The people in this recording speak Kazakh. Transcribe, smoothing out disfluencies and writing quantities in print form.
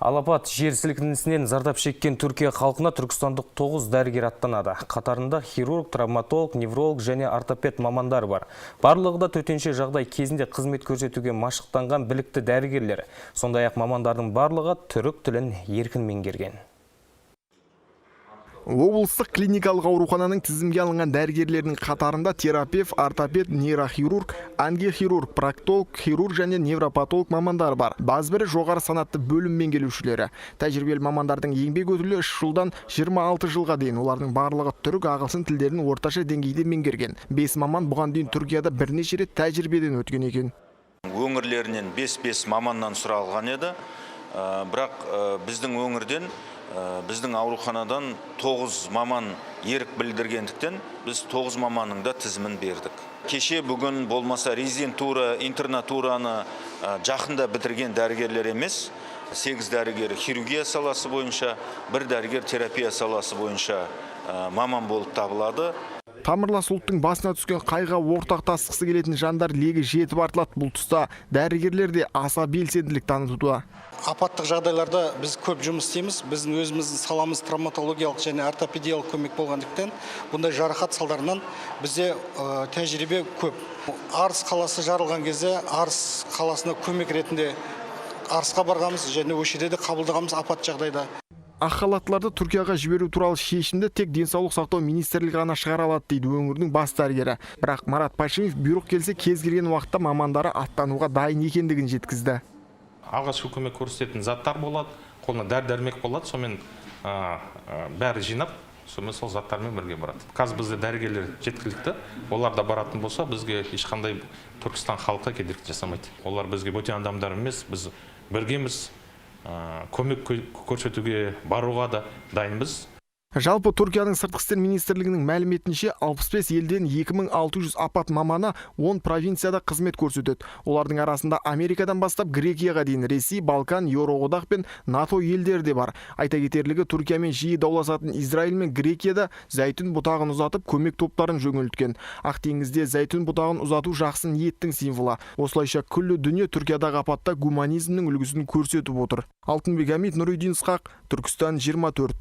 Алапат жер сілкінісінен зардап шеккен Түркия халқына түркістандық 9 дәрігер аттанады. Қатарында хирург, травматолог, невролог және ортопед мамандар бар. Барлығы да төтенше жағдай кезінде қызмет көрсетуге машықтанған білікті дәрігерлер. Сондай-ақ мамандардың барлығы түрік тілін еркін меңгерген. Облыстық клиникалық аурухананың тізімге алынған дәрігерлерінің қатарында терапевт, ортопед, нейрохирург, ангиохирург, проктолог, хирург және невропатолог мамандар бар. Базбірі жоғары санатты бөлім меңгерушілері. Тәжірибелі мамандардың еңбек өтілі 3 жылдан 26 жылға дейін. Олардың барлығы түрік, ағылшын тілдерін орташа деңгейде меңгерген. 5 маман бұған дейін Түркияда бірнеше рет тәжірибеден өткен екен. Өңірлерінен 5-5 маманнан сұралған еді. Бірақ біздің өңірден, біздің ауруханадан 9 маман ерік білдіргендіктен, біз 9 маманның да тізімін бердік. Кеше, бүгін болмаса резидентура, интернатураны жақында бітірген дәрігерлер емес. 8 дәрігер хирургия саласы бойынша, бір дәрігер терапия саласы бойынша маман болып табылады. Тамырлас ұлттың басына түскен қайғыға ортақтасқысы келетін жандар легі жетіп артылады. Бұл тұста дәрігерлер де аса белсенділік танытуда. Апаттық жағдайларда біз көп жұмыс істейміз. Біздің өзіміздің саламыз травматологиялық және ортопедиялық көмек болғандықтан, бұндай жарақат салдарынан бізде тәжірибе көп. Арыс қаласы жарылған кезде Арыс қаласына көмек ретінде Арысқа барғанбыз және осы жерде де қабылдағанбыз апат жағдайда. Ақ халаттыларды Түркияға жіберу туралы шешімді тек Денсаулық сақтау министрлігі ғана шығара алады, дейді өңірдің бас дәрігері. Бірақ Марат Пашимов бұйрық келсе, кез келген уақытта мамандары аттануға дайын екендігін жеткізді. Алғашқы көмек көрсететін заттар болады, қолына дәрі дәрмек болады, сонымен бәрі жинап, сонымен сол заттармен бірге барады. Қазір бізде дәрігерлер жеткілікті. Олар да баратын болса, бізге ешқандай Түркістан халқы кедергі жасамайды. Олар бізге бөтен адамдар емес, біз біргеміз, көмек көрсетуге баруға да дайынбыз. Жалпы, Түркияның сыртқы істер министрлігінің мәліметінше, 65 елден 2600 апат маманы 10 провинцияда қызмет көрсетеді. Олардың арасында Америкадан бастап Грекияға дейін Ресей, Балкан, Еуроодақ пен НАТО елдері де бар. Айта кетерлігі, Түркиямен жиі дауласатын Израиль мен Грекияда зәйтүн бұтағын ұзатып, көмек топтарын жөнелткен. Ақ теңізде зәйтүн бұтағын ұзату жақсы ниеттің символы. Осылайша күллі дүние Түркиядағы апатта гуманизмнің үлгісін көрсетіп отыр. Алтынбек Әмит, Нұридин Ысқақ, Түркістан 24.